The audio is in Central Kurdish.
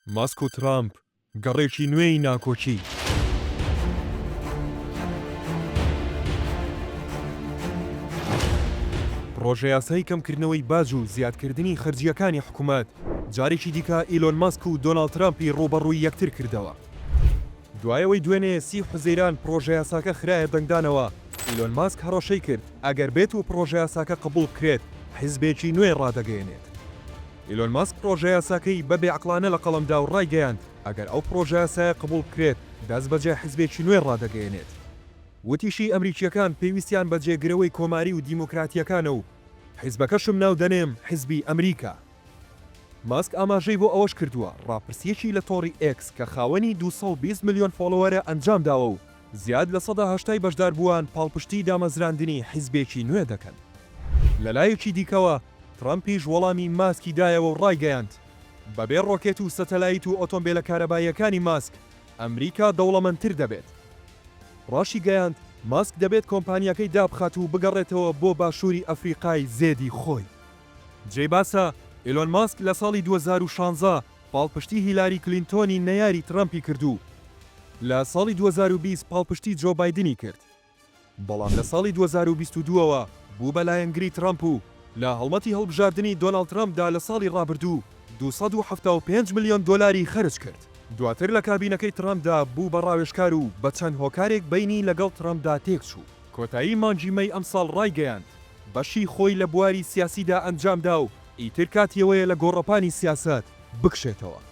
ماسک و ترامپ، گەڕێکی نوێی ناکۆکی. پڕۆژەیاسای کەمکردنەوەی باج و زیادکردنی خەرجییەکانی حکومەت، جارێکی دیکە ئیلۆن ماسک و دۆناڵد ترامپی ڕووبەڕووی یەکتر کردەوە. دوای ئەوەی دوێنێ سی حوزەیران پڕۆژەیاساکە خرایە دەنگدانەوە، ئیلۆن ماسک هەڕەشەی کرد ئەگەر بێت و پڕۆژەیاساکە قبوڵ بکرێت، حیزبێکی نوێ ڕادەگەیەنێت. ئیلۆن ماسک پڕۆژەیاساکەی بە بێعەقڵانە لە قەڵەم دا و ڕایگەیاند، ئەگەر ئەو پڕۆژەیاسایە قبوڵ بکرێت، دەستبەجێ حیزبێکی نوێ ڕادەگەیەنێت. وتیشی، ئەمریکییەکان پێویستیان بە جێگرەوەی کۆماری و دیموکراتییەکانە و حیزبەکەشم ناو دەنێم حیزبی ئەمریکا. ماسک ئاماژەی بۆ ئەوەش کردووە، ڕاپرسییەکی لە تۆڕی ئێکس کە خاوەنی 220 ملیۆن follower ە ئەنجامداوە و زیاد لە سەدا هەشتای بەشداربووان پاڵپشتی دامەزراندنی حیزبێکی نوێ دەکەن. لەلایەکی دیکەوە، ترەمپیش وەڵامی ماسکی دایەوە و ڕایگەیاند، بەبێ ڕۆکێت و سەتەلایت و ئۆتۆمبێلە کارەباییەکانی ماسک، ئەمریکا دەوڵەمەندتر دەبێت. ڕاشیگەیاند، ماسک دەبێت کۆمپانیاکەی دابخات و بگەڕێتەوە بۆ باشووری ئەفریقای زێدی خۆی. جێی باسە، ئیلۆن ماسک لە ساڵی 2016 پاڵپشتی هیلاری کلینتۆنی نەیاری ترەمپی کرد و لە ساڵی 2020 پاڵپشتی جۆ بایدنی کرد. بەڵام لە ساڵی 2022 ەوە بوو بە لایەنگری ترەمپ و لە هەڵمەتی هەڵبژاردنی دۆناڵد ترەمپدا لە ساڵی ڕابردوو 275 ملیۆن دۆلاری خەرج کرد. دواتر لە کابینەکەی ترەمپدا بوو بە ڕاوێژکار و بە چەند هۆکارێک بەینی لەگەڵ ترەمپدا تێکچوو. کۆتایی مانگی مەی ئەمساڵ ڕایگەیاند، بەشی خۆی لە بواری سیاسیدا ئەنجامدا و ئیتر کاتی ئەوەیە لە گۆڕەپانی سیاسەت بکشێتەوە.